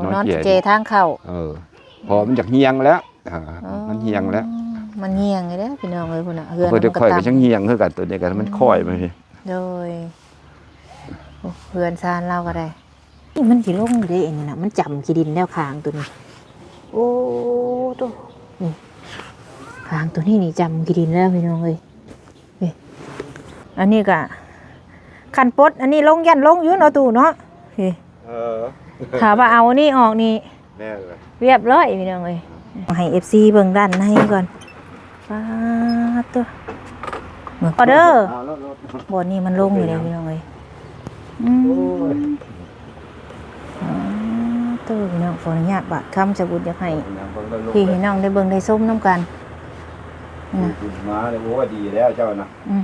ນອນ ນອນ ເຈ ເຈທາງເຂົ້າ ເອີ ເພາະມັນຢາກຫ່ຽງແລ້ວ ອ່າ ອໍ ມັນຫ່ຽງແລ້ວ ມັນຫ່ຽງເດ້ພີ່ນ້ອງເອີຍ ພຸ້ນນະ ເຮືອນ ເພິ່ນ ມັນກໍ ຂ້ອຍກໍຍັງຫ່ຽງຄືກັນ ຕົວນີ້ກໍມັນ ອືມ ຄ່ອຍມາພີ້ ໂດຍ ໂອ້ ເຮືອນຊານລາວກໍໄດ້ ນີ້ມັນຊິລົງຢູ່ເດ້ ອັນນີ້ນະ ມັນຈຳຂີ້ດິນແລ້ວ ຄາງຕົວນີ້ ໂອ້ ໂຕ ນີ້ ຄາງຕົວນີ້ນີ້ຈຳຂີ້ດິນແລ້ວ ພີ່ນ້ອງເອີຍ. ນີ້ ອັນນີ້ກະ ຄັນປົດອັນນີ້ລົງ ຢ້ານລົງຢູ່ເນາະຕູ້ເນາະ ນີ້ ເອີ ຖ້າວ່າເອົານີ້ອອກນີ້ ແມ່ນລະ ຮຽບຮ້ອຍພີ່ນ້ອງເອີຍ. ໃຫ້ເອັຟຊີເບິ່ງດ້ານໃນກ່ອນ ປາດໂທ້ ເບິ່ງເດີ ເອົາໂລດໆ ບ່ອນນີ້ມັນລົງຢູ່ເດ້ ເປັນຫຍັງ ພີ່ນ້ອງເອີຍ ອືມ ໂອ້ຍ ອາ ໂທ້ ພີ່ນ້ອງ ຂໍອະນຸຍາດບາດຄຳ ສາບຸນຢາກໃຫ້ ເບິ່ງເດີລູກ ພີ່ນ້ອງໄດ້ເບິ່ງໄດ້ຊົມນຳກັນ ອືມ ມາແລ້ວ ໂອ້ ດີແລ້ວເຈົ້ານະ ອືມ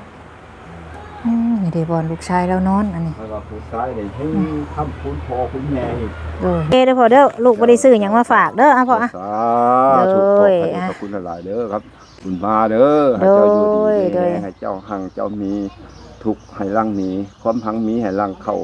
ອືມ ນີ້ເດ້ບ່ອນລູກຊາຍລາວນອນ ອັນນີ້ ຂ້ອຍວ່າຜູ້ຊາຍນີ້ ອືມ ເຮີ້ຍ ຄ້ຳຄູນພໍ່ຄູນແມ່ອີກ ໂດຍ ເອີ ເດີພໍ່ເດີ ລູກບໍ່ໄດ້ຊື້ຫຍັງມາຝາກເດີ ອາ ພໍ່ອາ ສາທຸ ໂດຍ ຂອບໃຈ ອາ ຂອບຄຸນຫຼາຍໆເດີ ຄັບ ບຸນມາເດີ ໃຫ້ເຈົ້າຢູ່ດີມີແຮງ ໂດຍ ໃຫ້ເຈົ້າຮັ່ງເຈົ້າມີ ທຸກໃຫ້ຮັ່ງມີ ຄວາມຮັ່ງມີໃຫ້ຮັ່ງເຂົ້າ.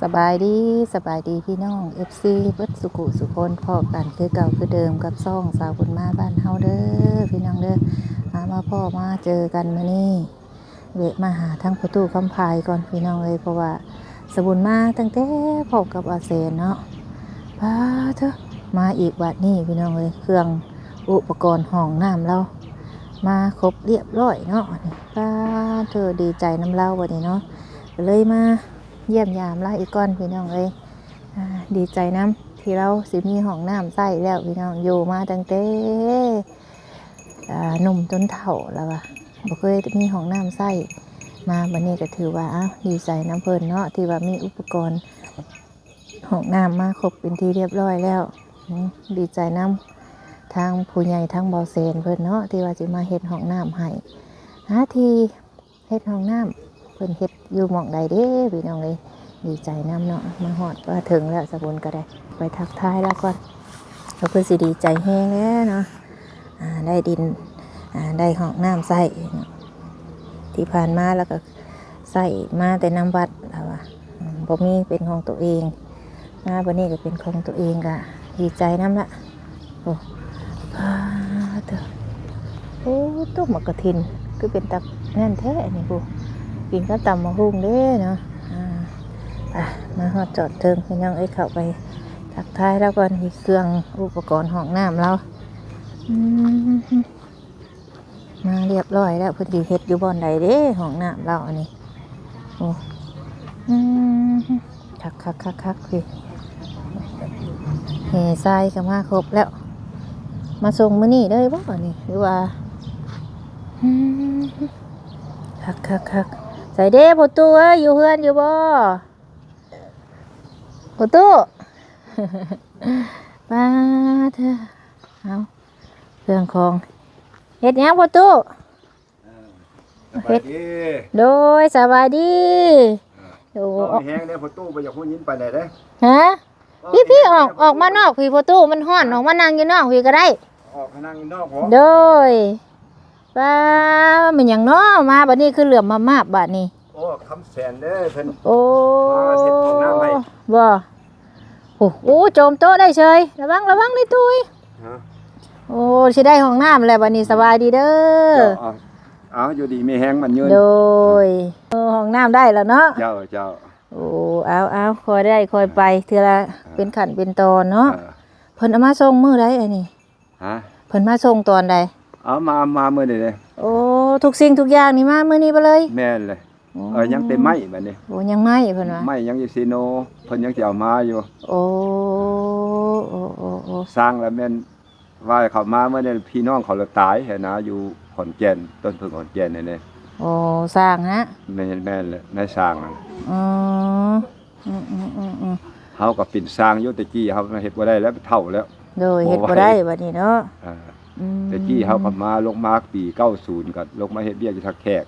ສະບາຍດີ ສະບາຍດີພີ່ນ້ອງເອັຟຊີເບິດສຸຂຸສຸຄົນ ພໍ້ກັນຄືເກົ່າຄືເດີມກັບຊ່ອງສາວບຸນມາບ້ານເຮົາເດີພີ່ນ້ອງເດີ ມາ ມາພໍ້ມາເຈີກັນມື້ນີ້ ແວະມາຫາທາງພໍ່ຕູ້ຄຳພາຍກ່ອນພີ່ນ້ອງເອີຍ ເພາະວ່າສາບຸນມາຕັ້ງແຕ່ພ້ອມກັບອາແສນເນາະ ປາດໂທ້ ມາອີກບາດນີ້ພີ່ນ້ອງເອີຍ ເຄື່ອງອຸປະກອນຫ້ອງນ້ຳລາວມາຄົບຮຽບຮ້ອຍເນາະ ປາດໂທ້ ດີໃຈນຳລາວບັດນີ້ເນາະ ກໍເລີຍມາຢ້ຽມຢາມລາວອີກກ່ອນພີ່ນ້ອງເອີຍ ອາ ດີໃຈນຳທີ່ລາວຊິມີຫ້ອງນ້ຳໃຊ້ແລ້ວພີ່ນ້ອງ ຢູ່ມາຕັ້ງແຕ່ ອ່າ ໜຸ່ມຈົນເຖົ້າແລ້ວວ່າ ບໍ່ເຄີຍມີຫ້ອງນ້ຳໃຊ້ ມາບັດນີ້ກໍຖືວ່າ ອ້າວ ດີໃຈນຳເພິ່ນເນາະ ທີ່ວ່າມີອຸປະກອນຫ້ອງນ້ຳມາຄົບເປັນທີ່ຮຽບຮ້ອຍແລ້ວ ອືມ ດີໃຈນຳທາງຜູ້ໃຫຍ່ ທາງເບົາແສນເພິ່ນເນາະ ທີ່ວ່າຊິມາເຮັດຫ້ອງນ້ຳໃຫ້ ຫາທີ່ ເຮັດຫ້ອງນ້ຳ ເພິ່ນເຮັດຢູ່ໝ່ອງໃດເດ້ພີ່ນ້ອງເອີຍ ດີໃຈນຳເນາະ ມາຮອດມາເຖິງແລ້ວ ສາບຸນກໍໄດ້ໄປທັກທາຍລາວກ່ອນ ລາວຄືຊິດີໃຈແຮງແລ້ວເນາະ ອາ ໄດ້ດິນ ອາ ໄດ້ຫ້ອງນ້ຳໃຊ້ເນາະ ທີ່ຜ່ານມາລາວກໍໃຊ້ມາແຕ່ນຳວັດ ລາວວ່າ ອືມ ບໍ່ມີເປັນຂອງຕົວເອງ ມາບັດນີ້ກໍເປັນຂອງຕົວເອງ ກໍດີໃຈນຳລະ ໂອ້ ປາດໂທ້ ໂອ້ ຕົ້ນໝາກກະທິນ ຄືເປັນຕາແໜ້ນແທ້ນີ້ ຜູ້ ກິນກັບຕຳໝາກຫຸ່ງເດ້ເນາະ ອ່າ ໄປ ມາຮອດຈອດເຖິງ ພີ່ນ້ອງເອີຍ ເຂົ້າໄປທັກທາຍລາວກ່ອນ ເຄື່ອງອຸປະກອນຫ້ອງນ້ຳລາວ ອືມ ມາຮຽບຮ້ອຍແລ້ວ ເພິ່ນຊິເຮັດຢູ່ບ່ອນໃດເດ້ ຫ້ອງນ້ຳລາວອັນນີ້ ໂອ້ ອືມ ຄັກໆໆໆ ພີ້ ແຫ່ຊາຍກໍມາຄົບແລ້ວ ມາສົ່ງມື້ນີ້ເລີຍບໍ່ນີ້ ຫຼືວ່າ ອືມ ຄັກໆໆ ໃສເດ້ພໍ່ຕູ້ເອີຍ ຢູ່ເຮືອນຢູ່ບໍ່ ພໍ່ຕູ້ ປາດເທີ ເອົາ ເຄື່ອງຂອງ ເຮັດຫຍັງພໍ່ຕູ້? ເອີ ສະບາຍດີ ໂດຍ ສະບາຍດີ ເອີ ໂອ້ ເວົ້າແຮງເດ້ພໍ່ຕູ້ ບໍ່ຢາກຮູ້ຍິນປານໃດເດ້ ຮະ ເວົ້າແຮງ ພີ້ໆ ອອກ ອອກມານອກພີ້ພໍ່ຕູ້ ມັນຮ້ອນ ຮະ ອອກມານັ່ງຢູ່ນອກພີ້ກໍໄດ້ ອອກມານັ່ງຢູ່ນອກບໍ? ໂດຍ ປາ ແມ່ນຫຍັງເນາະ ມາບັດນີ້ຄືເຫຼືອມມາບໆ ບາດນີ້ ໂອ້ ຄຳແສນເດີ ເພິ່ນ ໂອ້ ມາເຮັດຫ້ອງນ້ຳໃຫ້ ບໍ່? ໂອ້ ໂອ້ ໂຈມໂຕະໄດ້ເຊີຍ ລະວັງ ລະວັງເດີຕຸ້ຍ ຮະ ໂອ້ ຊິໄດ້ຫ້ອງນ້ຳແລ້ວບັດນີ້ ສະບາຍດີເດີ ເຈົ້າ ເອົາ ເອົາ ຢູ່ດີມີແຮງໝັ້ນຍືນ ໂດຍ ເອີ ຫ້ອງນ້ຳໄດ້ແລ້ວເນາະ ເຈົ້າ ເຈົ້າ ໂອ້ ເອົາ ເອົາ ຄ່ອຍໄດ້ຄ່ອຍໄປ ເທື່ອລະ ອ່າ ເປັນຂັ້ນເປັນຕອນເນາະ ອ່າ ເພິ່ນເອົາມາສົ່ງມື້ໃດອັນນີ້? ຮະ ເພິ່ນມາສົ່ງຕອນໃດ? ເອົາມາ ມາມື້ນີ້ເດ້ ໂອ້ ທຸກສິ່ງທຸກຢ່າງນີ້ມາມື້ນີ້ເບິດເລີຍ? ແມ່ນເລີຍ ໂອ້ ເອີ ຍັງແຕ່ໄມ້ບັດນີ້ ໂອ້ ຍັງໄມ້ເພິ່ນວ່າ ໄມ້ຍັງຢູ່ເຊໂນ ເພິ່ນຍັງຊິເອົາມາຢູ່ ໂອ້ ໂອ້ ໂອ້ ໂອ້ ສ້າງລະແມ່ນວ່າເຂົາມາມື້ນີ້ ພີ່ນ້ອງເຂົາລະຕາຍຫັ້ນນະ ຢູ່ຂອນແກ່ນ ຕົ້ນເຜິ້ງຂອນແກ່ນນີ້ເດ້ ໂອ້ ສ້າງນະ ແມ່ນ ແມ່ນແຫຼະ ນາຍຊ່າງ ອໍ ອືມ ອືມ ອືມ ອືມ ອືມ ເຮົາກໍເປັນຊ່າງຢູ່ ແຕ່ກີ້ເຮົາເຮັດບໍ່ໄດ້ແລ້ວ ເຖົ້າແລ້ວ ໂດຍ ບໍ່ໄຫວ ເຮັດບໍ່ໄດ້ບັດນີ້ເນາະ ອ່າ ອືມ ແຕ່ກີ້ເຮົາກໍມາ ລົງມາປີເກົ້າສິບກໍລົງມາເຮັດວຽກຢູ່ທ່າແຂກ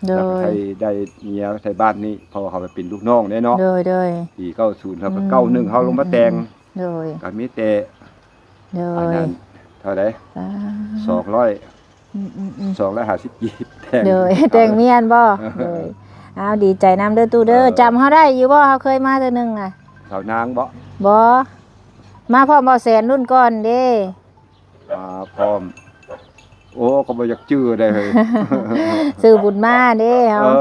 ໂດຍ ແລ້ວກໍໄດ້ ໄດ້ເມຍໃສ່ບ້ານນີ້ ເພາະວ່າເຮົາໄປເປັນລູກນ້ອງເດ້ເນາະ ໂດຍ ໂດຍ ປີເກົ້າສິບ ແລ້ວກໍ ອືມ ເກົ້າສິບເອັດ ເຮົາລົງມາແຕ່ງ ໂດຍ ກໍມີແຕ່ ໂດຍ ອັນນັ້ນເທົ່າໃດ ອ່າ ສອງຮ້ອຍ ອືມໆໆ ສອງຮ້ອຍຫ້າສິບກີບ ແຕ່ງ ໂດຍ ເອົາ ແຕ່ງເມຍຫັ້ນບໍ່? ໂດຍ ອ້າວ ດີໃຈນຳເດີຕູ້ເດີ ເອີ ຈຳເຮົາໄດ້ຢູ່ບໍ່? ເຮົາເຄີຍມາເທື່ອໜຶ່ງນະ ສາວນາງບໍ່? ບໍ່ ມາພ້ອມບ່າວແສນລຸ້ນກ່ອນເດ້ ອ່າ ພ້ອມ ໂອ້ ກໍບໍ່ຢາກຈື່ໄດ້ເຮີ້ຍ ຊື່ບຸນມາເດ້ເຮົາ ເອີ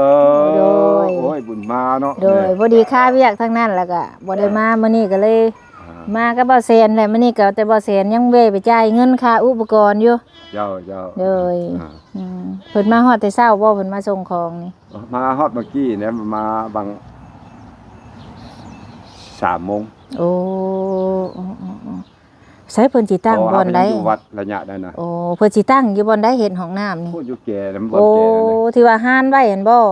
ໂດຍ ໂອ້ຍ ບຸນມາເນາະ ໂດຍ ພໍດີຄາວຽກທາງນັ້ນ ແລ້ວກໍບໍ່ໄດ້ມາ ມື້ນີ້ກໍເລີຍ ອ່າ ມາກັບບ່າວແສນແຫຼະ ມື້ນີ້ກໍແຕ່ບ່າວແສນຍັງແວ່ໄປຈ່າຍເງິນຄ່າອຸປະກອນຢູ່ ເຈົ້າ ເຈົ້າ ໂດຍ ອ່າ ອືມ ເພິ່ນມາຮອດແຕ່ເຊົ້າບໍ່? ເພິ່ນມາສົ່ງຂອງນີ້ ມາຮອດເມື່ອກີ້ນີ້ ມາຫວ່າງສາມໂມງ ໂອ້ ໂອ້ ໂອ້ ໃສເພິ່ນຊິຕັ້ງບ່ອນໃດ? ເພາະວ່າເຮົາກໍຍັງຢູ່ວັດໄລຍະນັ້ນນະ ໂອ້ ເພິ່ນຊິຕັ້ງຢູ່ບ່ອນໃດ ເຮັດຫ້ອງນ້ຳນີ້? ໂອ້ ຢູ່ແຈນຳ ບ່ອນແຈນນັ້ນນະ ໂອ້ ທີ່ວ່າຮ້ານໄວ້ຫັ້ນບໍ່?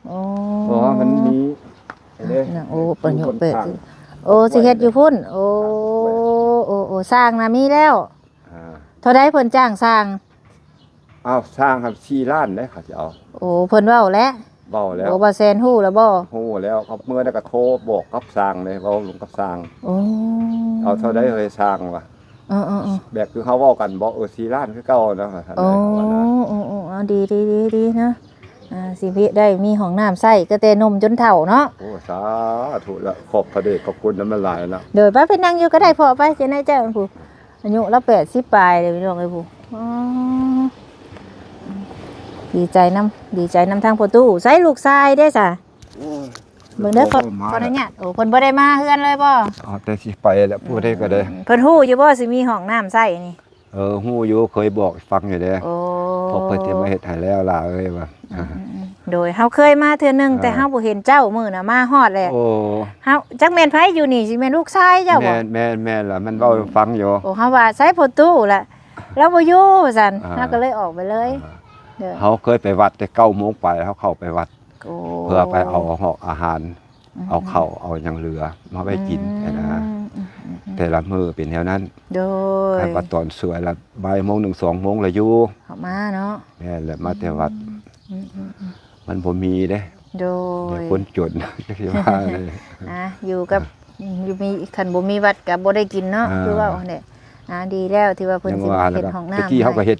ໂອ້ ເພາະວ່າມັນມີເດ້ ໂອ້ ປະໂຍກເປີດ ໂອ້ ຊິເຮັດຢູ່ພຸ້ນ ໂອ້ ໂອ້ ໂອ້ ຊ່າງນະມີແລ້ວ ອ່າ ເທົ່າໃດເພິ່ນຈ້າງຊ່າງ? ອ້າວ ຊ່າງຫັ້ນສີ່ລ້ານເດ້ ເຂົາຊິເອົາ ໂອ້ ເພິ່ນເວົ້າແລ້ວ ເວົ້າແລ້ວ ໂອ້ ບ່າວແສນຮູ້ແລ້ວບໍ່? ຮູ້ແລ້ວ ເຂົາເມື່ອນັ້ນກໍໂທບອກກັບຊ່າງເດ້ ເວົ້າລົມກັບຊ່າງ ໂອ້ ເອົາເທົ່າໃດເຮີ້ຍຊ່າງວ່າ ເອີໆໆ ແບບຄືເຮົາເວົ້າກັນບໍ່? ເອີ ສີ່ລ້ານຄືເກົ່ານະ ວ່າຊັ້ນ ໂອ້ ເອີໆ ເນາະ ອ່າ ຊິໄດ້ມີຫ້ອງນ້ຳໃຊ້ ກໍແຕ່ໜຸ່ມຈົນເຖົ້າເນາະ ໂອ້ ສາທຸລະ ຂອບພະເດດຂອບຄຸນນຳຫຼາຍໆ ລະ ໂດຍ ໄປ ໄປນັ່ງຢູ່ກໍໄດ້ພໍ່ ໄປ ເຈົ້ານາຍເຈົ້າຜູ້ ອາຍຸລາວແປດສິບປາຍເດ້ພີ່ນ້ອງເອີຍຜູ້ ອໍ ດີໃຈນຳ ດີໃຈນຳທາງພໍ່ຕູ້ ໃສລູກຊາຍເດ້ສະ? ໂອ້ຍ ເບິ່ງເດີ ຂໍ ຂໍອະນຸຍາດ ໂອ້ ເພິ່ນບໍ່ໄດ້ມາເຮືອນເລີຍບໍ່? ເອົາແຕ່ຊິໄປແຫຼະ ຜູ້ໃດກໍໄດ້ ເພິ່ນຮູ້ຢູ່ບໍ່ຊິມີຫ້ອງນ້ຳໃຊ້ນີ້? ເອີ ຮູ້ຢູ່ ເຄີຍບອກໃຫ້ຟັງຢູ່ເດ້ ໂອ້ ເພາະເພິ່ນຊິມາເຮັດໃຫ້ແລ້ວຫຼ້າເອີຍວ່າ ອືມໆໆ ໂດຍ ເຮົາເຄີຍມາເທື່ອໜຶ່ງ ອ່າ ແຕ່ເຮົາບໍ່ເຫັນເຈົ້າ ມື້ນະມາຮອດແຫຼະ ໂອ້ ເຮົາ ຈັກແມ່ນໃຜຢູ່ນີ້ ຊິແມ່ນລູກຊາຍເຈົ້າບໍ່? ແມ່ນ ແມ່ນ ແມ່ນລະ ມັນເວົ້າໃຫ້ຟັງຢູ່ ໂອ້ ເຮົາວ່າໃສພໍ່ຕູ້ລະ ລາວບໍ່ຢູ່ວ່າຊັ້ນ ອ່າ ເຮົາກໍເລີຍອອກໄປເລີຍ ອ່າ ເດີ ເຮົາເຄີຍໄປວັດແຕ່ເກົ້າໂມງປາຍ ເຮົາເຂົ້າໄປວັດ ໂອ້ ເພື່ອໄປເອົາຫອກອາຫານ ອືມ ເອົາເຂົ້າເອົາຫຍັງເຫຼືອມາໄວ້ກິນ ອືມ ຫັ້ນນະ ອືມໆໆ ແຕ່ລະມື້ເປັນແນວນັ້ນ ໂດຍ ຄັນວ່າຕອນສວຍລະບ່າຍໂມງໜຶ່ງ ສອງໂມງລະຢູ່ ເຂົ້າມາເນາະ ແມ່ນແຫຼະ ມາແຕ່ວັດ ອືມໆໆ ມັນບໍ່ມີເດ້ ໂດຍ ຄົນຈົນ ຈັກຊິວ່າແນວໃດ ອ່າ ຢູ່ກັບ ຢູ່ມີ ຄັນບໍ່ມີວັດກໍບໍ່ໄດ້ກິນເນາະ ອ່າ ຄືເວົ້າຫັ້ນແຫຼະ ອ່າ ດີແລ້ວທີ່ວ່າເພິ່ນຊິມາເຮັດຫ້ອງນ້ຳ ແຕ່ກີ້ເຮົາກໍເຮັດ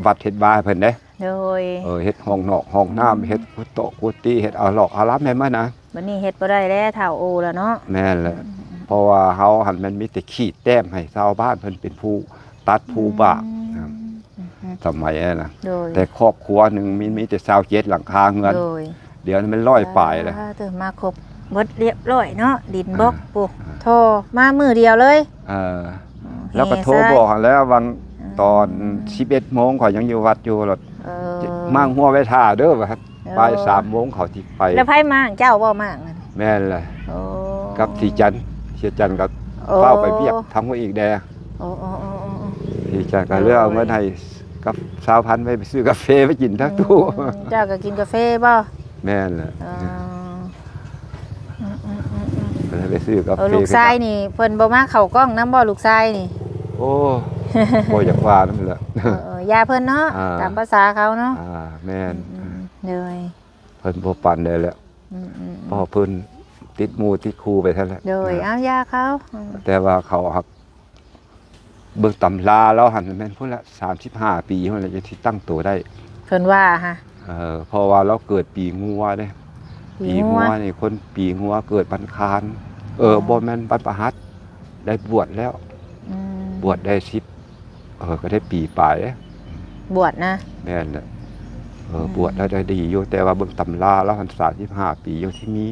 ວັດເຮັດວາໃຫ້ເພິ່ນເດ້ ໂດຍ ເອີ ເຮັດຫ້ອງນອກຫ້ອງນ້ຳ ອືມ ເຮັດກຸໂຕະກຸຕິ ເຮັດອາຫຼອກອາລາມໃຫ້ມັນນະ ບັດນີ້ເຮັດບໍ່ໄດ້ແລ້ວ ເຖົ້າໂອແລ້ວເນາະ ແມ່ນແຫຼະ ອືມ ເພາະວ່າເຮົາຫັ້ນມັນມີແຕ່ຂີດແຕ້ມໃຫ້ຊາວບ້ານເພິ່ນເປັນຜູ້ຕັດຜູ້ບາກ ອືມ ນະ ອືມ ສະໄໝນັ້ນນະ ໂດຍ ແຕ່ຄອບຄົວໜຶ່ງມີ ມີແຕ່ຊາວເຈັດຫຼັງຄາເຮືອນ ໂດຍ ດຽວນີ້ແມ່ນຮ້ອຍປາຍແລ້ວ ສາທຸ ມາຄົບເບິດລຽບລ້ອຍເນາະ ດິນບລັອກ ອ່າ ປູ ອ່າ ທໍ່ ມາມື້ດຽວເລີຍ ເອີ ແລ້ວກໍໂທບອກຫັ້ນແຫຼະ ຫວ່າງ ເອີ ຕອນສິບເອັດໂມງ ຂ້ອຍຍັງຢູ່ວັດຢູ່ ແລ້ວ ເອີ ມ້າງຮົ້ວໄວ້ຖ້າເດີ ວ່າ ເອີ ບ່າຍສາມໂມງເຂົາຊິໄປ ແລ້ວໃຜມ້າງ ເຈົ້າບໍ່ມ້າງ? ແມ່ນແຫຼະ ໂອ້ ກັບສີຈັນ ສີຈັນກໍ ໂອ້ ຟ້າວໄປວຽກທາງຫົວອີກແດ່ ໂອ້ ສີຈັນກໍເລີຍເອົາເງິນໃຫ້ກັບຊາວພັນໄວ້ໄປຊື້ກາເຟໄປກິນທາງຕູ້ ອືມ ເຈົ້າກໍກິນກາເຟບໍ່? ແມ່ນແຫຼະ ເອີ ອືມໆໆໆ ກໍເລີຍໄປຊື້ກາເຟ ເອີ ລູກຊາຍນີ້ເພິ່ນບໍ່ມາເຂົ້າກ້ອງນຳບໍ່ ລູກຊາຍນີ້? ໂອ້ ບໍ່ຢາກວ່ານຳແຫຼະ ເອີໆ ຢ່າເພິ່ນເນາະ ອ່າ ຕາມພາສາເຂົາເນາະ ອ່າ ແມ່ນ ອືມໆ ໂດຍ ເພິ່ນບໍ່ປານໃດແຫຼະ ອືມໆໆ ເພາະເພິ່ນຕິດໝູ່ຕິດຄູ່ໄປຊັ້ນແຫຼະ ໂດຍ ເອີ ເອົາຢ່າເຂົາ ອືມ ແຕ່ວ່າເຂົາຫາກ ເບິ່ງຕຳລາລາວຫັ້ນແມ່ນພຸ້ນລະ ສາມສິບຫ້າປີພຸ້ນລະ ຈັ່ງຊິຕັ້ງໂຕໄດ້ ເພິ່ນວ່າຫະ ເອີ ເພາະວ່າລາວເກີດປີງົວເດ້ ປີງົວ ປີງົວນີ້ ຄົນປີງົວເກີດວັນຄານ ເອີ ອໍ ບໍ່ແມ່ນວັນພະຫັດ ໄດ້ບວດແລ້ວ ອືມ ບວດໄດ້ສິບ ເອີ ກໍໄດ້ປີປາຍເດ້ ບວດນະ ແມ່ນແຫຼະ ເອີ ອືມ ບວດແລ້ວໄດ້ດີຢູ່ ແຕ່ວ່າເບິ່ງຕຳລາລາວຫັ້ນ ສາມສິບຫ້າປີ ຈັ່ງຊິມີ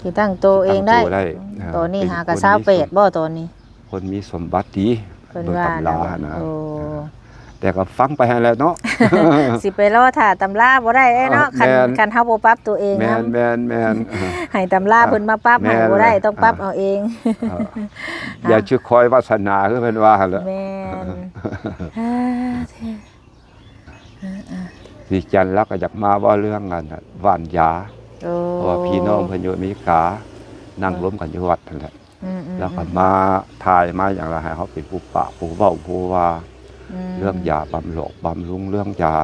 ຊິຕັ້ງໂຕເອງໄດ້ ຕັ້ງໂຕໄດ້ ອືມ ເອີ ຕອນນີ້ຫາກໍຊາວແປດບໍ່ຕອນນີ້ ຄົນມີສົມບັດຕິ ເພິ່ນວ່າ ເບິ່ງຕຳລາຫັ້ນນະ ໂອ້ ແຕ່ກໍຟັງໄປຫັ້ນແຫຼະເນາະ ຊິໄປລໍຖ້າຕຳລາບໍ່ໄດ້ເດ້ເນາະ ເອີ ຄັນ ແມ່ນ ຄັນເຮົາບໍ່ປັບຕົວເອງນຳ ແມ່ນໆໆ ໃຫ້ຕຳລາເພິ່ນມາປັບໃຫ້ບໍ່ໄດ້ ອ່າ ຕ້ອງປັບ ອ່າ ເອົາເອງ ເອີ ຢ່າຊື່ຄອຍວາສະໜາ ຄືເພິ່ນວ່າຫັ້ນແຫຼະ ແມ່ນ ເອີ ເອີ ເອີ ສີຈັນລາວກໍຢາກມາເວົ້າເລື່ອງອັນຫວ່ານຢາ ໂອ້ ເພາະວ່າພີ່ນ້ອງເພິ່ນຢູ່ອາເມລິກາ ນັ່ງລົມກັນຢູ່ວັດຫັ້ນແຫຼະ ອືມໆໆ ແລ້ວກໍມາຖ່າຍມາຫຍັງລະ ໃຫ້ເຮົາເປັນຜູ້ປາກຜູ້ເວົ້າຜູ້ວ່າ ອືມ ເລື່ອງຢາບຳຫຼອກບຳລຸງ ເລື່ອງຢາ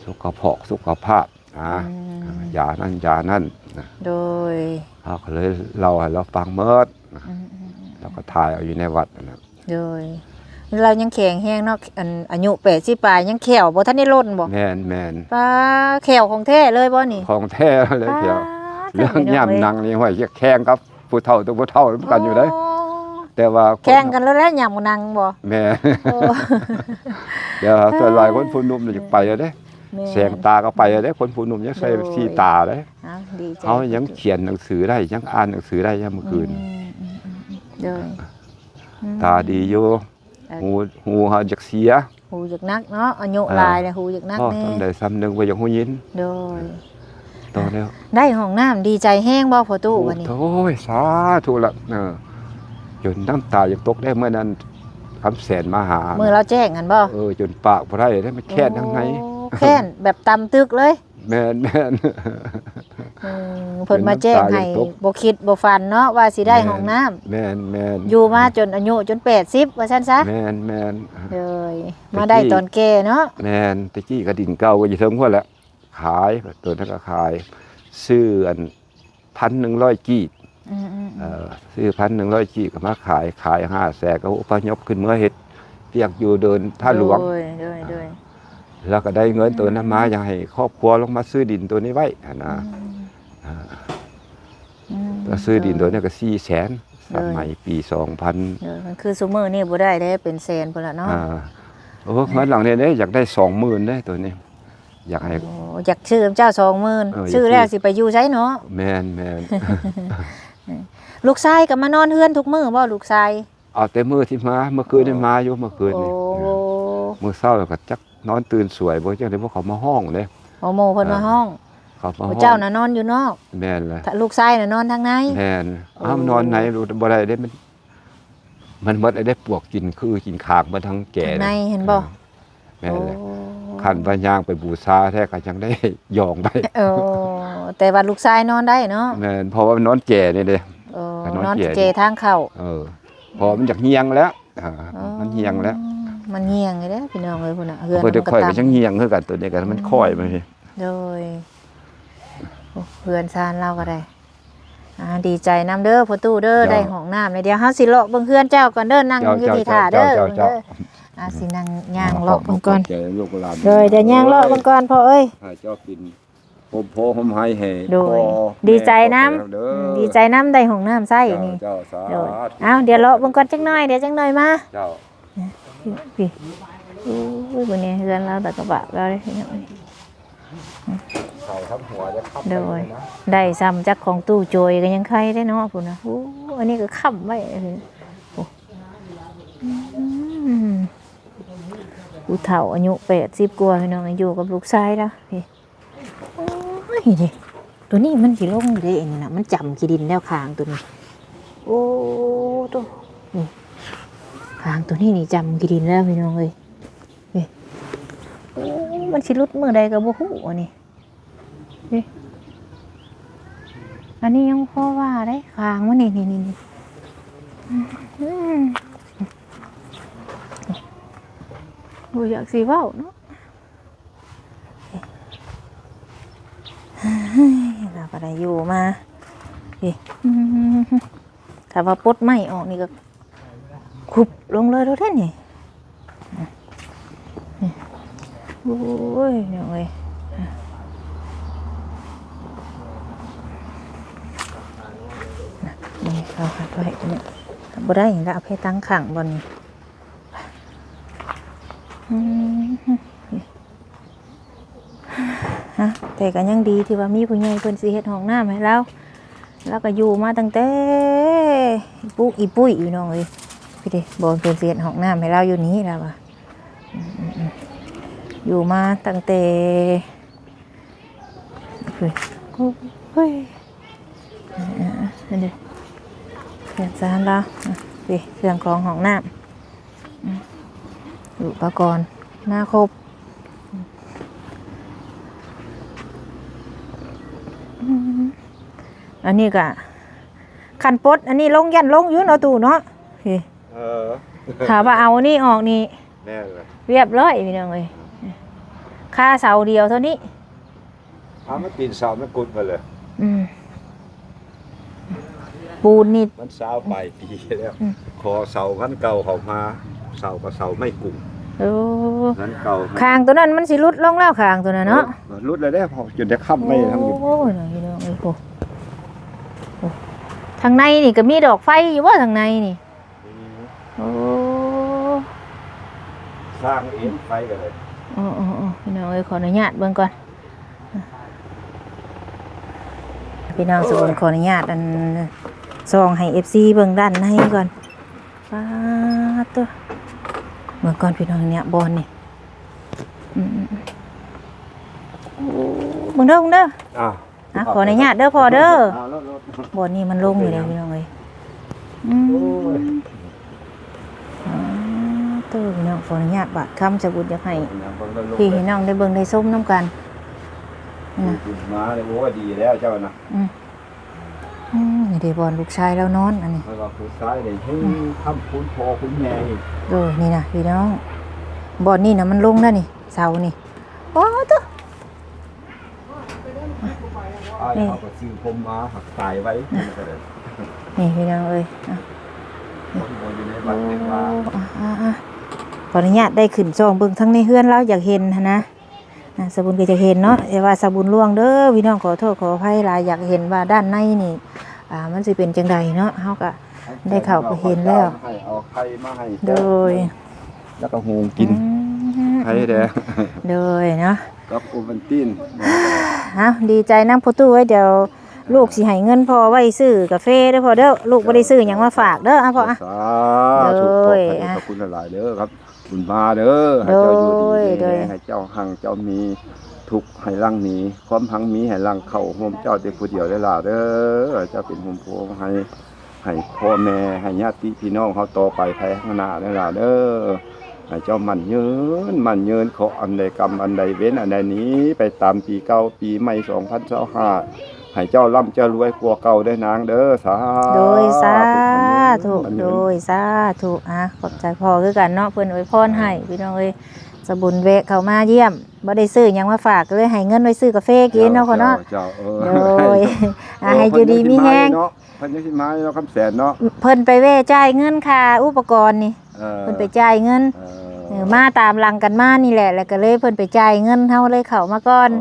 ສຸຂະພອກສຸຂະພາບນະ ອືມ ຢານັ້ນຢານັ້ນນະ ໂດຍ ເຮົາກໍເລີຍເລົ່າໃຫ້ລາວຟັງໝົດນະ ອືມໆໆ ແລ້ວກໍຖ່າຍເອົາຢູ່ໃນວັດຫັ້ນນະ ໂດຍ ລາວຍັງແຂງແຮງເນາະ ອັນ ອາຍຸແປດສິບປາຍ ຍັງແຂ້ວບໍ່ທັນໄດ້ຫຼົ່ນບໍ່? ແມ່ນໆ ປາ ແຂ້ວຂອງແທ້ເລີຍບໍ່ນີ້? ຂອງແທ້ເລີຍແຂ້ວ ປາ ເລື່ອງຍາມນັ່ງນີ້ ຫ້ວຍ ຢາກແຂ່ງກັບຜູ້ເຖົ້າຕົວຜູ້ເຖົ້ານຳກັນຢູ່ເດ້ ໂອ້ ແຕ່ວ່າແຂ່ງກັນແລ້ວແຫຼະ ຍາມນັ່ງບໍ່? ແມ່ນ ໂອ້ ແຕ່ວ່າສ່ວນຫຼາຍຄົນຜູ້ໜຸ່ມນີ້ຢາກໄປແລ້ວເດ້ ແມ່ນ ແສງຕາກໍໄປແລ້ວເດ້ ຄົນຜູ້ໜຸ່ມຍັງໃສ່ ໂດຍ ສີຕາເດ້ ເຮົາຍັງຂຽນໜັງສືໄດ້ ຍັງອ່ານໜັງສືໄດ້ຍາມມື້ຄືນ ອືມ ອືມໆໆ ໂດຍ ອືມ ຕາດີຢູ່ ເອີ ຫູ ຫູເຮົາຢາກເສຍ ຫູຢາກໜັກເນາະ ອາຍຸ ອ່າ ຫຼາຍແລ້ວຫູຢາກໜັກແດ່ ເວົ້າສ່ຳໃດສ່ຳໜຶ່ງບໍ່ຢາກຮູ້ຍິນ ໂດຍ ຕໍ່ແລ້ວ ໄດ້ຫ້ອງນ້ຳ ດີໃຈແຮງບໍ່ພໍ່ຕູ້ ໂອ້ ບາດນີ້? ໂອ້ຍ ສາທຸລະ ເອີ ຈົນນ້ຳຕາຢາກຕົກໄດ້ ເມື່ອນັ້ນຄຳແສນມາຫາ ມື້ລາວແຈ້ງຫັ້ນບໍ່? ເອີ ຈົນປາກບໍ່ໄດ້ເດ້ ມັນແຄ້ນທາງໃນ ໂອ້ ແຄ້ນແບບຕຳຕຶກເລີຍ ແມ່ນໆ ອືມ ເພິ່ນມາແຈ້ງໃຫ້ ຈົນນ້ຳຕາຢາກຕົກ ບໍ່ຄິດບໍ່ຝັນເນາະ ວ່າຊິໄດ້ຫ້ອງນ້ຳ ແມ່ນໆ ຢູ່ມາຈົນອາຍຸຈົນແປດສິບ ວ່າຊັ້ນຊະ ແມ່ນໆ ເອີຍ ແຕ່ ມາໄດ້ຕອນແກ່ເນາະ ແມ່ນ ແຕ່ກີ້ກໍດິນເກົ່າກໍຢູ່ເທິງພຸ້ນແຫຼະ ຂາຍ ໂຕນັ້ນກໍຂາຍ ຊື້ອັນ ພັນໜຶ່ງຮ້ອຍກີບ ອືມໆໆ ເອີ ຊື້ພັນໜຶ່ງຮ້ອຍກີບກໍມາຂາຍ ຂາຍຫ້າແສນ ກໍອົບພະຍົບຂຶ້ນເມືອເຮັດວຽກຢູ່ເດີ່ນທ່າຫຼວງ ໂດຍໆໆ ແລ້ວກໍໄດ້ເງິນໂຕນັ້ນມາ ອືມ ຢາກໃຫ້ຄອບຄົວລົງມາຊື້ດິນໂຕນີ້ໄວ້ຫັ້ນນະ ອືມ ອ່າ ອືມ ກໍຊື້ດິນໂຕນີ້ກໍສີ່ແສນ ໂດຍ ສະໄໝປີສອງພັນ ໂດຍ ມັນຄືຊຸມື້ນີ້ບໍ່ໄດ້ເດ້ ເປັນແສນພຸ້ນລະເນາະ ອ່າ ໂອ້ ເຮືອນຫຼັງນີ້ເດ້ ຢາກໄດ້ສອງໝື່ນເດ້ໂຕນີ້ ຢາກໃຫ້ ໂອ້ ຢາກຊື້ນຳເຈົ້າສອງໝື່ນ ເອີ ຊື້ແລ້ວຊິໄປຢູ່ໃສເນາະ ແມ່ນໆ ລູກຊາຍກໍມານອນເຮືອນທຸກມື້ບໍ່ ລູກຊາຍ? ເອົາແຕ່ມື້ທີ່ມາ ເມື່ອຄືນນີ້ ໂອ້ ມາຢູ່ ເມື່ອຄືນນີ້ ໂອ້ ເອີ ມື້ເຊົ້າກໍຈັກນອນຕື່ນສວຍບໍ່ ຈັ່ງໃດ ພວກເຂົາມາຮ້ອງເດ້ ໂອ້ ໝູ່ເພິ່ນມາຮ້ອງ ເອີ ເຂົາມາຮ້ອງ ເຈົ້ານະນອນຢູ່ນອກ ແມ່ນແຫຼະ ລູກຊາຍນະນອນທາງໃນ ແມ່ນ ໂອ້ ເອົານອນໃນບໍ່ໄດ້ເດ້ ມັນ ມັນໝົດໄດ້ ໄດ້ປວກກິນຄືກິນຄາງເບິດທັງແກ່ ທາງໃນຫັ້ນບໍ່? ອ່າ ແມ່ນແຫຼະ ໂອ້ ຄັນວ່າຍ່າງໄປບູຊາແທ້ກໍຍັງໄດ້ຢອງໄປ ໂອ້ ແຕ່ວ່າລູກຊາຍນອນໄດ້ເນາະ ແມ່ນ ເພາະວ່າມັນນອນແກ່ນີ້ເດ້ ໂອ້ ກໍນອນ ນອນແກ່ ແກ່ທາງເຂົ້າ ເອີ ເພາະມັນຢາກຫ່ຽງແລ້ວ ອ່າ ອໍ ມັນຫ່ຽງແລ້ວ ມັນຫ່ຽງເດ້ພີ່ນ້ອງເອີຍ ພຸ້ນນະ ເຮືອນ ເພິ່ນ ມັນກໍຕ່ຳ ຂ້ອຍກໍຍັງຫ່ຽງຄືກັນ ໂຕນີ້ກໍມັນຄ່ອຍມາພີ້ ໂດຍ ໂອ້ ເຮືອນຊານລາວກໍໄດ້ ອ່າ ດີໃຈນຳເດີພໍ່ຕູ້ເດີ ເຈົ້າ ໄດ້ຫ້ອງນ້ຳແລ້ວ ດຽວເຮົາຊິເລາະເບິ່ງເຮືອນເຈົ້າກ່ອນເດີ ນັ່ງຢູ່ນີ້ຖ້າເດີ ເຈົ້າ ເຈົ້າ ອ່າ ຊິນັ່ງຍ່າງເລາະເບິ່ງກ່ອນ ຂອບໃຈລູກຫຼານ ໂດຍ ດຽວຍ່າງເລາະເບິ່ງກ່ອນພໍ່ເອີຍ ໃຫ້ເຈົ້າກິນໂຮມໂພໂຮມໄຮໃຫ້ ໂດຍ ພໍ່ ດີໃຈນຳ ແມ່ຂອບໃຈນຳເດີ ອືມ ດີໃຈນຳໄດ້ຫ້ອງນ້ຳໃຊ້ນີ້ ເຈົ້າ ເຈົ້າ ສາທຸ ໂດຍ ເອົາ ດຽວເລາະເບິ່ງກ່ອນຈັກໜ້ອຍ ດຽວຈັກໜ້ຍມາ ເຈົ້າ ພີ້ ໂອ້ຍ ມື້ນີ້ເຮືອນລາວຕາກະບະລາວເດ້ ເຂົາທັງຫົວຈະຂັບ ໂດຍ ໄດ້ສ່ຳຈັກຂອງຕູ້ໂຈຍກໍຍັງໄຄເດ້ເນາະ ພຸ້ນນະ ໂອ້ ອັນນີ້ກໍຄ້ຳໄວ້ ໂອ້ ອືມ ຜູ້ເຖົ້າອາຍຸແປດສິບກວ່າ ພີ່ນ້ອງ ຢູ່ກັບລູກຊາຍລາວ ພີ້ ໂອ້ຍ ເດ້ ໂຕນີ້ມັນຊິລົງຢູ່ເດ້ ອັນນີ້ນະ ມັນຈຳຂີ້ດິນແລ້ວ ຄາງໂຕນີ້ ໂອ້ ໂຕ ນີ້ ຄາງໂຕນີ້ນີ້ຈຳຂີ້ດິນແລ້ວ ພີ່ນ້ອງເອີຍ ນີ້ ໂອ້ ມັນຊິຫຼຸດມື້ໃດກໍບໍ່ຮູ້ອັນນີ້ ນີ້ ອັນນີ້ຍັງພໍວ່າໄດ້ ຄາງມັນນີ້ ນີ້ ນີ້ ນີ້ ອືມ ບໍ່ຢາກຊິເວົ້າເນາະ ລາວກໍໄດ້ຢູ່ມາ ນີ້ ອືມ ຖ້າວ່າປົດໄມ້ອອກນີ້ກໍ ຄຸບລົງເລີຍໂລດເດ້ນີ້ ໂອ້ຍ ນ້ອງເອີຍ ນີ້ເຂົາຫາໄວ້ນີ້ ບໍ່ໄດ້ລະ ເອົາແພຕັ້ງຂ້າງບ່ອນນີ້ ອືມ ຮະ ແຕ່ກໍຍັງດີທີ່ວ່າມີຜູ້ໃຫຍ່ເພິ່ນຊິເຮັດຫ້ອງນ້ຳໃຫ້ລາວ ລາວກໍຢູ່ມາຕັ້ງແຕ່ປຸກອີປຸ້ຍ ພີ່ນ້ອງເອີຍ ພີ້ເດ້ ບ່ອນເພິ່ນຊິເຮັດຫ້ອງນ້ຳໃຫ້ລາວຢູ່ນີ້ລາວວ່າ ອືມໆໆ ຢູ່ມາຕັ້ງແຕ່ ໂອ້ຍ ເອີ ເອີ ເອີ ເອີ ເອີ ເອີ ເອີ ເຄື່ອງຊານລາວ ເອີ ເອີ ເຄື່ອງຂອງຫ້ອງນ້ຳ ອືມ ອຸປະກອນມາຄົບ ອືມ ອັນນີ້ກະ ຄັນປົດອັນນີ້ລົງ ຢ້ານລົງຢູ່ເນາະຕູ້ເນາະ. ເອີ ຖ້າວ່າເອົາອັນນີ້ອອກນີ້ ແມ່ນລະ ຮຽບຮ້ອຍພີ່ນ້ອງເອີຍ. ຄາເສົາດຽວເທົ່ານີ້ ເອົາ ມັນຕີນເສົາມັນກຸດໝົດເລີຍ. ອືມ ປູນນີ້ ມັນຊາວປາຍປີແລ້ວ. ອືມ ຂໍເສົາຄັນເກົ່າເຂົ້າມາ ເສົາກໍເສົາໄມ້ກຸງ. ໂອ້ ຄັນເກົ່າ ຄາງຕົວນັ້ນມັນຊິຫຼຸດລົງແລ້ວ ຄາງຕົວນັ້ນເນາະ. ເອີ ຫຼຸດແລ້ວເດ້ ຈົນໄດ້ຄ້ຳໄວ້ທາງນີ້. ໂອ້ຍ ພີ່ນ້ອງເອີຍ ໂອ້ ໂອ້ ທາງໃນນີ້ກໍມີດອກໄຟຢູ່ບໍ່ ທາງໃນນີ້? ອືມ ໂອ້ ສ້າງເອງໄຟກໍໄດ້. ອໍໆໆ ພີ່ນ້ອງເອີຍ ຂໍອະນຸຍາດເບິ່ງກ່ອນ. ພີ່ນ້ອງ ສະບຸນຂໍອະນຸຍາດ ອັນ ສ່ອງໃຫ້ເອັຟຊີເບິ່ງດ້ານໃນກ່ອນ. ປາດໂທ້ ເບິ່ງກ່ອນພີ່ນ້ອງ ເນຍ ບ່ອນນີ້. ອືມ ໂອ້ ເບິ່ງເດີ ເບິ່ງເດີ. ອ່າ ອ່ະ ຂໍອະນຸຍາດເດີພໍ່ເດີ. ອ່າ ໂລດໆ ບ່ອນນີ້ມັນລົງຢູ່ເດ້ ບໍ່ເປັນຫຍັງ ພີ່ນ້ອງເອີຍ. ອືມ ໂອ້ຍ ອ່າ ໂທ້ ພີ່ນ້ອງ ຂໍອະນຸຍາດບາດຄຳ ສະບຸນຢາກໃຫ້ ເບິ່ງເດີ ເບິ່ງເດີ ພີ່ນ້ອງໄດ້ເບິ່ງໄດ້ຊົມນຳກັນ. ອືມ ມາເລີຍ ໂອ້ຍ ດີແລ້ວເຈົ້ານະ. ອືມ ອືມ ນີ້ເດ້ບ່ອນລູກຊາຍລາວນອນ ອັນນີ້ ຂ້ອຍວ່າຜູ້ຊາຍນີ້ ອືມ ເຮີ້ຍ ຄ້ຳຄູນພໍ່ຄູນແມ່ອີກ. ໂດຍ ນີ້ນະ ພີ່ນ້ອງ ບ່ອນນີ້ນະ ມັນລົງແລ້ວນີ້ ເສົານີ້. ໂອ້ໂຕ ອ້າຍເຂົາກໍຊື້ຜົມມາ ຫາກຕາຍໄວ. ນີ້ພີ່ນ້ອງເອີຍ ຄົນບໍ່ຢູ່ໃນວັດເປັນວ່າ. ໂອ້ ອ່າໆໆ ຂໍອະນຸຍາດໄດ້ຂຶ້ນສ່ອງເບິ່ງທາງໃນເຮືອນລາວ ຢາກເຫັນຫັ້ນນະ. ອ່າ ສະບຸນກໍຢາກເຫັນເນາະ ແຕ່ວ່າສະບຸນລ່ວງເດີພີ່ນ້ອງ ຂໍໂທດຂໍອະໄພຫຼາຍ. ຢາກເຫັນວ່າດ້ານໃນນີ້ ອ່າ ມັນຊິເປັນຈັ່ງໃດເນາະ. ເຮົາກໍໄດ້ເຂົ້າໄປເຫັນແລ້ວ ໃຫ້ເອົາໄຂ່ມາໃຫ້. ໂດຍ ແລ້ວກໍຫຸງກິນ ອືມ ໄຂ່ແດ່. ໂດຍເນາະ ກັບໂອວັນຕິນ. ເອົ້າ ດີໃຈນຳພໍ່ຕູ້ເອີຍ. ດຽວລູກຊິໃຫ້ເງິນພໍ່ໄວ້ຊື້ກາເຟເດີພໍ່ເດີ. ລູກບໍ່ໄດ້ຊື້ຫຍັງມາຝາກເດີ. ອ່ະພໍ່ ອ່ະ ສາທຸ. ໂດຍ ຂອບໃຈ ອ່ະ ຂອບຄຸນຫຼາຍໆເດີຄັບ ບຸນມາເດີ ໃຫ້ເຈົ້າຢູ່ດີມີແຮງ ໂດຍ ໃຫ້ເຈົ້າຮັ່ງເຈົ້າມີ ທຸກໃຫ້ຮັ່ງມີ ຄວາມຮັ່ງມີໃຫ້ຮັ່ງເຂົ້າໂຮມເຈົ້າແຕ່ຜູ້ດຽວເດີຫຼ້າເດີ. ໃຫ້ເຈົ້າເປັນໂຮມໂພໃຫ້ ໃຫ້ພໍ່ແມ່ ໃຫ້ຍາດຕິພີ່ນ້ອງເຮົາຕໍ່ໄປພາຍຂ້າງໜ້າເດີຫຼ້າເດີ. ໃຫ້ເຈົ້າໝັ້ນຍືນ ໝັ້ນຍືນ ເຄາະອັນໃດ ກຳອັນໃດ ເວນອັນໃດ ໜີໄປຕາມປີເກົ່າ ປີໃໝ່ສອງພັນຊາວຫ້າ ໃຫ້ເຈົ້າລ່ຳເຈົ້າລວຍກວ່າເກົ່າເດີນາງເດີ. ສາ ໂດຍ ສາທຸ ໝັ້ນຍືນ ໂດຍ ສາທຸ. ອ່າ ຂອບໃຈພໍ່ຄືກັນເນາະ ເພິ່ນອວຍພອນໃຫ້ ອ່າ ພີ່ນ້ອງເອີຍ. ສະບຸນແວະເຂົ້າມາຢ້ຽມ ບໍ່ໄດ້ຊື້ຫຍັງມາຝາກ ກໍເລີຍໃຫ້ເງິນໄວ້ຊື້ກາເຟກິນເນາະພໍ່ເນາະ. ເຈົ້າ ເຈົ້າ ເອີ ໂດຍ ອ່າ ໂອ້ ໃຫ້ຢູ່ດີມີແຮງເນາະ. ເພິ່ນຍັງຊິມາຢູ່ເນາະ ຄຳແສນເນາະ. ເພິ່ນໄປແວ່ຈ່າຍເງິນຄ່າອຸປະກອນນີ້ ເອີ ເພິ່ນໄປຈ່າຍເງິນ ເອີ ເອີ ມາຕາມຫຼັງກັນມານີ້ແຫຼະ ແລ້ວກໍເລີຍເພິ່ນໄປຈ່າຍເງິນ ເຮົາເລີຍເຂົ້າມາກ່ອນ.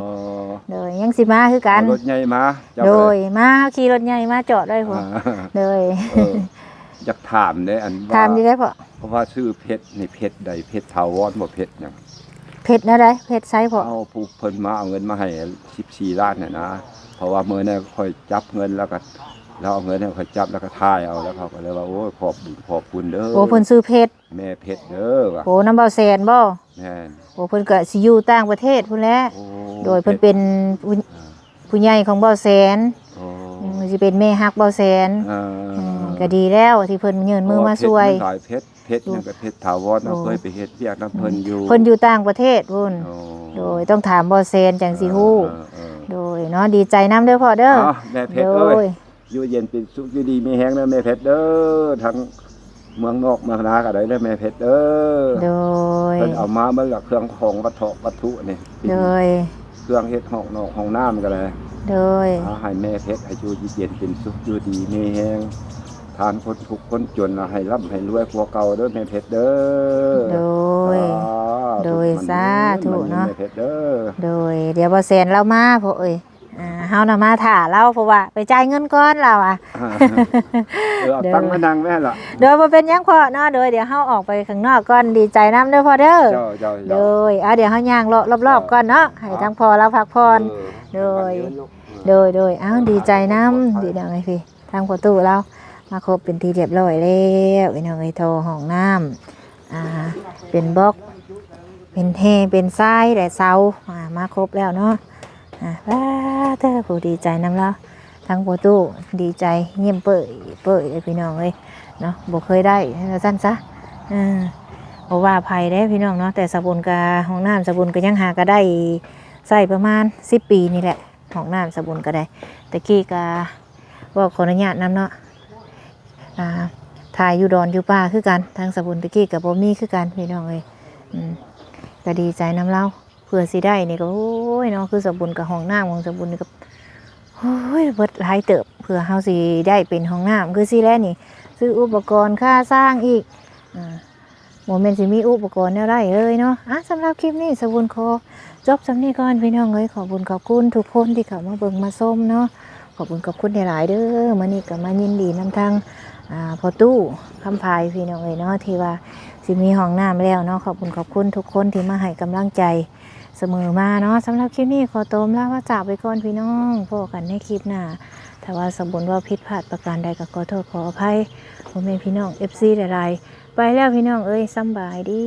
ອໍ ໂດຍ ຍັງຊິມາຄືກັນ ເອົາລົດໃຫຍ່ມາ. ໂດຍ ມາ ເຮົາຂີ່ລົດໃຫຍ່ມາຈອດໄວ້ພຸ້ນ. ອ່າ ໂດຍ ເອີ ຢາກຖາມເດ້ ອັນວ່າ ຖາມຢູ່ເດ້ພໍ່ ເພາະວ່າຊື້ເພັດນີ້ ເພັດໃດ ເພັດຖາວອນບໍ່ ເພັດຫຍັງ? ເພັດແນວໃດ? ເພັດໃສພໍ່? ເອົາ ຜູ້ເພິ່ນມາເອົາເງິນມາໃຫ້ສິບສີ່ລ້ານຫັ້ນນະ ເພາະວ່າມື້ນັ້ນຂ້ອຍຈັບເງິນ ແລ້ວກໍລາວເອົາເງິນໃຫ້ຂ້ອຍຈັບ ແລ້ວກໍຖ່າຍເອົາ ແລ້ວເຂົາກໍເລີຍວ່າ ໂອ້ຍ ຂອບບຸນຂອບຄຸນເດີ. ໂອ້ ເພິ່ນຊື່ເພັດ ແມ່ເພັດເດີວ່າ. ໂອ້ ນຳບ່າວແສນບໍ່? ແມ່ນ. ໂອ້ ເພິ່ນກໍຊິຢູ່ຕ່າງປະເທດພຸ້ນແຫຼະ. ໂອ້ ໂດຍ ເພິ່ນເປັນຜູ້ ອ່າ ຜູ້ໃຫຍ່ຂອງບ່າວແສນ. ໂອ້ ອືມ ຊິເປັນແມ່ຮັກບ່າວແສນ. ເອີ ອືມ ກໍດີແລ້ວທີ່ເພິ່ນຍື່ນມືມາຊ່ວຍ. ເພາະວ່າເພັດມັນຫຼາຍເພັດ ເພັດຫຍັງກໍເພັດຖາວອນ ໂດຍ ເຮົາເຄີຍໄປເຮັດວຽກນຳເພິ່ນຢູ່. ເພິ່ນຢູ່ຕ່າງປະເທດພຸ້ນ. ໂອ້ ໂດຍ ຕ້ອງຖາມບ່າວແສນຈັ່ງຊິຮູ້. ເອີ ເອີ ເອີ ໂດຍເນາະ ດີໃຈນຳເດີພໍ່ເດີ. ອ້າວ ແມ່ເພັດເອີຍ ໂດຍ ຢູ່ເຢັນເປັນສຸກ ຢູ່ດີມີແຮງເດີແມ່ເພັດເດີ ທັງເມືອງນອກເມືອງນາກໍໄດ້ເດີແມ່ເພັດເດີ. ໂດຍ ເພິ່ນເອົາມາເບິດລະ ເຄື່ອງຂອງວັດເທາະວັດຖຸນີ້. ໂດຍ ເຄື່ອງເຮັດຫ້ອງນອກຫ້ອງນ້ຳກໍໄດ້. ໂດຍ ອ່າ ໃຫ້ແມ່ເພັດໃຫ້ຢູ່ເຢັນເປັນສຸກ ຢູ່ດີມີແຮງ ທ່ານຄົນທຸກຄົນຈົນລະໃຫ້ລ່ຳໃຫ້ລວຍກວ່າເກົ່າເດີແມ່ເພັດເດີ. ໂດຍ ສາທຸ ໂດຍ ມັນ ສາທຸເນາະ ແມ່ເພັດເດີ. ໂດຍ ດຽວບ່າວແສນລາວມາພໍ່ເອີຍ. ອ່າ ເຮົານະມາຖ້າລາວ ເພາະວ່າໄປຈ່າຍເງິນກ່ອນລາວອະ. ເອີ ເອົາຕັງມານັ່ງແມ່ນລະ. ໂດຍ ບໍ່ເປັນຫຍັງພໍ່ເນາະ. ໂດຍ ດຽວເຮົາອອກໄປຂ້າງນອກກ່ອນ. ດີໃຈນຳເດີພໍ່ເດີ. ເຈົ້າ ເຈົ້າ ເຈົ້າ. ໂດຍ ເອົາ ດຽວເຮົາຍ່າງເລາະລອບໆກ່ອນເນາະ ໃຫ້ທາງພໍ່ລາວພັກຜ່ອນ. ເອີ ໂດຍ ເອີ ໂດຍ ໂດຍ ເອົາ ດີໃຈນຳ ດີນຳ ໃຫ້ພີ່ ທາງພໍ່ຕູ້ລາວມາຄົບເປັນທີ່ຮຽບຮ້ອຍແລ້ວ ພີ່ນ້ອງເອີຍ. ທໍ່ຫ້ອງນ້ຳ ອ່າ ເປັນບລັອກ ເປັນແຮ່ ເປັນຊາຍ ແລະ ເສົາ ອ່າ ມາຄົບແລ້ວເນາະ. ອ່າ ປາດເທີ ຜູ້ດີໃຈນຳລາວ ທັງພໍ່ຕູ້ດີໃຈ ຍິ້ມເປີ້ຍເປີ້ຍເລີຍ ພີ່ນ້ອງເອີຍເນາະ. ບໍ່ເຄີຍໄດ້ວ່າຊັ້ນຊະ. ເອີ ບໍ່ວ່າໃຜເດ້ ພີ່ນ້ອງເນາະ ແຕ່ສາບຸນກະ ຫ້ອງນ້ຳສາບຸນກະຍັງຫາກະໄດ້ໃຊ້ປະມານສິບປີນີ້ແຫຼະ. ຫ້ອງນ້ຳສາບຸນກໍໄດ້ ແຕ່ກີ້ກໍເວົ້າຂໍອະນຸຍາດນຳເນາະ. ອ່າ ຖ່າຍຢູ່ດອນຢູ່ປ່າຄືກັນ ທາງສາວບຸນຕະກີ້ກໍບໍ່ມີຄືກັນພີ່ນ້ອງເອີຍ. ອືມ ກໍດີໃຈນຳລາວ ເພື່ອຊິໄດ້ນີ້ກໍ ໂອ້ຍເນາະ ຄືສາວບຸນກໍຫ້ອງນ້ຳຂອງສາວບຸນນີ້ກໍ ໂອ້ຍ ເບິດຫຼາຍເຕີບ ເພື່ອເຮົາຊິໄດ້ເປັນຫ້ອງນ້ຳ ຄືຊິແລະນີ້ ຊື້ອຸປະກອນຄ່າສ້າງອີກ ອ່າ ບໍ່ແມ່ນຊິມີອຸປະກອນແນວໃດເລີຍເນາະ. ອ່າ ສຳລັບຄລິບນີ້ສາວບຸນຂໍ ຈົບສ່ຳນີ້ກ່ອນພີ່ນ້ອງເອີຍ. ຂອບບຸນຂອບຄຸນທຸກຄົນທີ່ເຂົ້າມາເບິ່ງມາຊົມເນາະ. ຂອບບຸນຂອບຄຸນຫຼາຍໆເດີ. ມື້ນີ້ກໍມາຍິນດີນຳທາງ ອ່າ ພໍ່ຕູ້ຄຳໄພພີ່ນ້ອງເອີຍເນາະ ທີ່ວ່າຊິມີຫ້ອງນ້ຳແລ້ວເນາະ. ຂອບບຸນຂອບຄຸນທຸກຄົນທີ່ມາໃຫ້ກຳລັງໃຈສະເໝີມາເນາະ. ສຳລັບຄລິບນີ້ຂໍຕົວລາພາຈາກໄປກ່ອນພີ່ນ້ອງ. ພົບກັນໃນຄລິບໜ້າ. ຖ້າວ່າສາວບຸນເວົ້າຜິດພາດປະການໃດກໍຂໍໂທດຂໍອະໄພພໍ່ແມ່ພີ່ນ້ອງ ເອັຟຊີ ຫຼາຍໆ. ໄປແລ້ວພີ່ນ້ອງເອີຍ ສຳບາຍດີ.